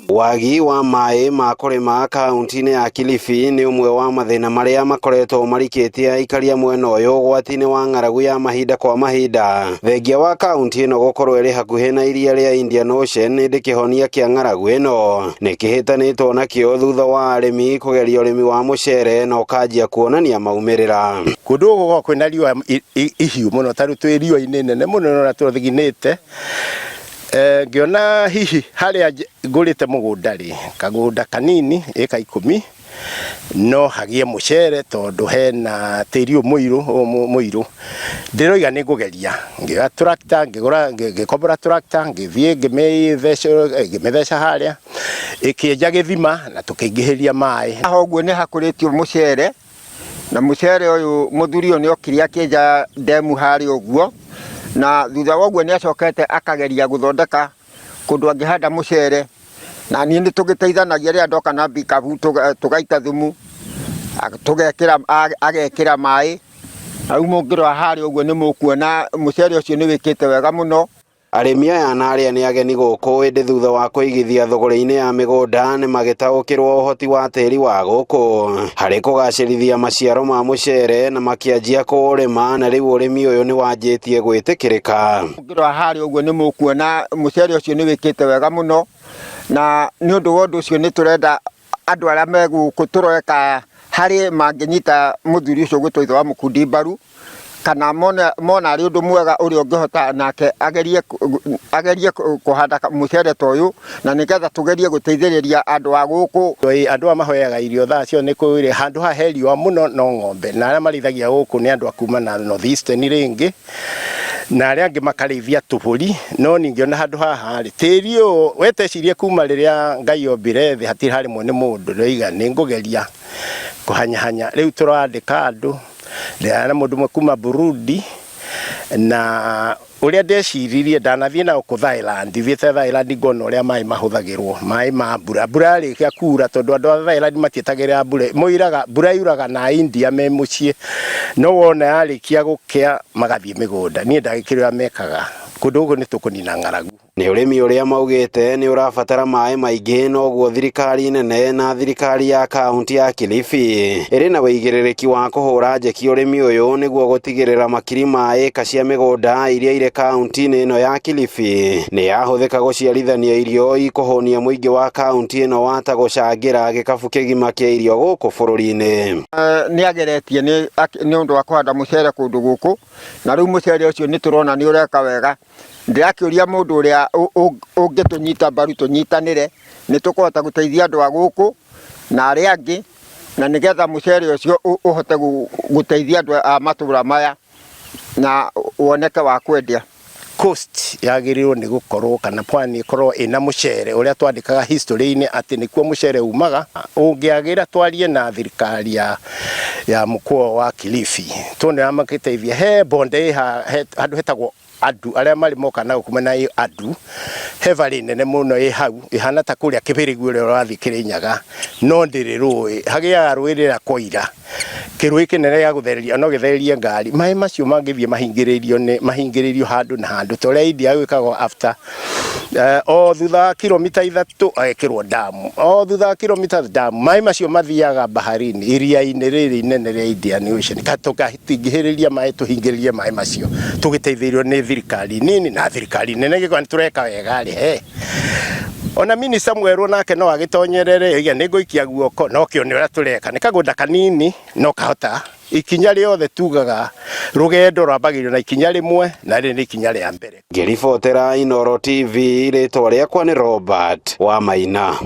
Wagi wa maĩ ma kũrĩma kaunti-inĩ ya Kilifi nĩ ũmwe wa mathĩna marĩa makoretwo marikĩtie aikari a mwena ũyũ ũgwati-inĩ wa ng'aragu ya mahinda kwa mahinda. Thengia wa kaunti ĩno gũkorwo ĩrĩ hakuhĩ na iria rĩa Indian Ocean, ĩndĩ kĩhonia kĩa ng'aragu ĩno nĩ kĩhĩtanĩtwo nakĩo thutha wa arĩmi kũgeria ũrĩmi wa mũcere na ũkanjia kuonania maumĩrĩra. Kũndũ gũkũ gũkoragwo kwĩna riũa ihiũ mũno, ta rĩu twĩ riũa-inĩ nene mũno na tũthiginĩte. Ngĩona hihi harĩa ngũrĩte mũgũnda rĩ, kagũnda kanini ĩka 10 no hagĩe mũcere tondũ hena tĩri ũyũ mũirũ, ũyũ mũirũ. Ndĩroiga nĩ ngũgeria, ngĩoya tractor ngĩgũra, ngĩkombora tractor ngĩthiĩ ngĩmĩtheca harĩa, ĩkĩenja gĩthima na tũkĩingĩhĩria maĩ. Haha ũguo nĩ hakũrĩtio mũcere, na mũcere ũyũ mũthuri ũyũ nĩ okire akĩenja ndemu harĩa ũguo, na thutha wa ũguo nĩ acokete akageria gũthondeka kũndũ angĩhanda mũcere, na niĩ nĩ tũgĩteithanagia rĩrĩa ndoka na mbikabu tũgaita thumu, tũgekĩra, agekĩra maĩ, na rĩu mũngĩrora harĩa ũguo nĩ mũkuona mũcere ũcio nĩ wĩkĩte wega mũno. Arĩmi aya na arĩa nĩ ageni gũkũ, ĩndĩ thutha wa kũigithia thũgũrĩ-inĩ ya mĩgũnda nĩ magĩtaũkĩrwo ũhoti wa tĩri wa gũkũ harĩ kũgacĩrithia maciaro ma mũcere na makĩanjia kũũrĩma, na rĩu ũrĩmi ũyũ nĩ wanjĩtie gwĩtĩkĩrĩka. Mũngĩrora harĩa ũguo nĩ mũkuona mũcere ũcio nĩ wĩkĩte wega mũno, na nĩ ũndũ wa ũndũ ũcio nĩ tũrenda andũ arĩa me gũkũ tũrore ka harĩ mangĩnyita mũthuri ũcio ũgwĩtwo ithe wa Mũkundi mbaru, kana mona arĩ ũndũ mwega ũrĩa ũngĩhota nake agerie kũhanda mũcere ta ũyũ, na nĩgetha tũgerie gũteithĩrĩria andũ a gũkũ. Andũ aya mahoyaga irio thaa cio nĩ kũrĩ handũ haha he riũa mũno no ng'ombe, na arĩa marĩithagia gũkũ nĩ andũ a kuma na North Eastern rĩngĩ, na arĩa angĩ makarĩithia tũbũri. No ningĩ ona handũ haha rĩ, tĩri ũyũ wetecirie kuma rĩrĩa Ngai ombire thĩ hatirĩ harĩmwo nĩ mũndũ. Ndĩroiga nĩ ngũgeria kũhanyahanya, rĩu tũrandĩka andũ, ndĩrarĩ na mũndũ ũmwe kuma Burundi, na ũrĩa ndeciririe ndanathiĩ nao kũ Thailand, thiĩte Thailand ngona ũrĩa maĩ mahũthagĩrwo, maĩ ma mbura, mbura yarĩkia kura, tondũ andũ a Thailand matietagĩrĩra mbura, moiraga mbura yuraga na India me mũciĩ, no wona yarĩkia gũkĩa magathiĩ mĩgũnda. Niĩ ndagĩkĩrĩ ũrĩa mekaga, kũndũ gũkũ nĩ tũkũnina ng'aragu. Nĩ ũrĩmi ũrĩa maugĩte nĩ ũrabatara maĩ maingĩ, noguo thirikari nene na thirikari ya kaunti ya Kilifi ĩrĩ na wĩigĩrĩrĩki wa kũhũra njeki ũrĩmi ũyũ nĩguo gũtigĩrĩra makiri ma ĩka cia mĩgũnda iria irĩ kaunti-inĩ ĩno ya Kilifi nĩ yahũthĩka gũciarithania irio ikũhũnia mũingĩ wa kaunti ĩno wata gũcangĩra gĩkabu kĩgima kĩa irio gũkũ bũrũri-inĩ. Nĩ ageretie nĩ ũndũ wa kũhanda mũcere kũndũ gũkũ, na rĩu mũcere ũcio nĩ tũrona nĩ ũreka wega. Ndĩrakĩũria mũndũ ũrĩa ũngĩtũnyita mbaru tũnyitanĩre, nĩ tũkũhota gũteithia andũ a gũkũ na arĩa angĩ, na nĩgetha mũcere ũcio ũhote gũteithia andũ a matũra maya na woneke wa kwendia. Coast yagĩrĩirwo nĩ gũkorwo kana pwani ĩkorwo ĩna mũcere ũrĩa twandĩkaga history-inĩ atĩ nĩkuo mũcere umaga. Ũngĩagĩra twarie na thirikari ya mũkũa wa Kilifi, tuone ũrĩa mangĩteithia. He bonde ĩ handũ hetagwo andu arĩa marĩ moka na gũkũ mena andu, he valley nene mũno ĩ hau ĩhana ta kũrĩa Kĩbĩrĩgu ũrĩa ũrathiĩ Kĩrĩnyaga, no ndĩrĩ rũĩ, hagĩaga rũĩ rĩrĩa kwaira, kĩrũĩ kĩnene gĩa gũthereria no gĩthererie ngari. Maĩ macio mangĩthiĩ mahingĩrĩrio nĩ mahingĩrĩrio handũ na handũ ta ũrĩa India gwĩkagwo after o thutha wa kilomita 3 agekĩrwo damu, o thutha wa kilomita damu, maĩ macio mathiaga baharini, iria-inĩ rĩrĩ inene rĩa Indian Ocean. Tũtingĩhĩrĩria maĩ, tũhingĩrĩrie maĩ macio tũgĩteithĩrĩrio nĩ thirikari nini na thirikari nene, gĩkorwo nĩ tũreka wega rĩ, he ona minista mwerũ nake no agĩtonyerere oige nĩ ngũikia guoko, no kĩone ũrĩa tũreka. Nĩ kagũnda kanini no kahota ikinya rĩothe, tugaga rũgendo rwambagĩrĩrio na ikinya rĩmwe, na rĩrĩ nĩ ikinya rĩa mbere. Ngĩribotera Inooro TV, rĩtwa rĩakwa nĩ Robert Wamaina.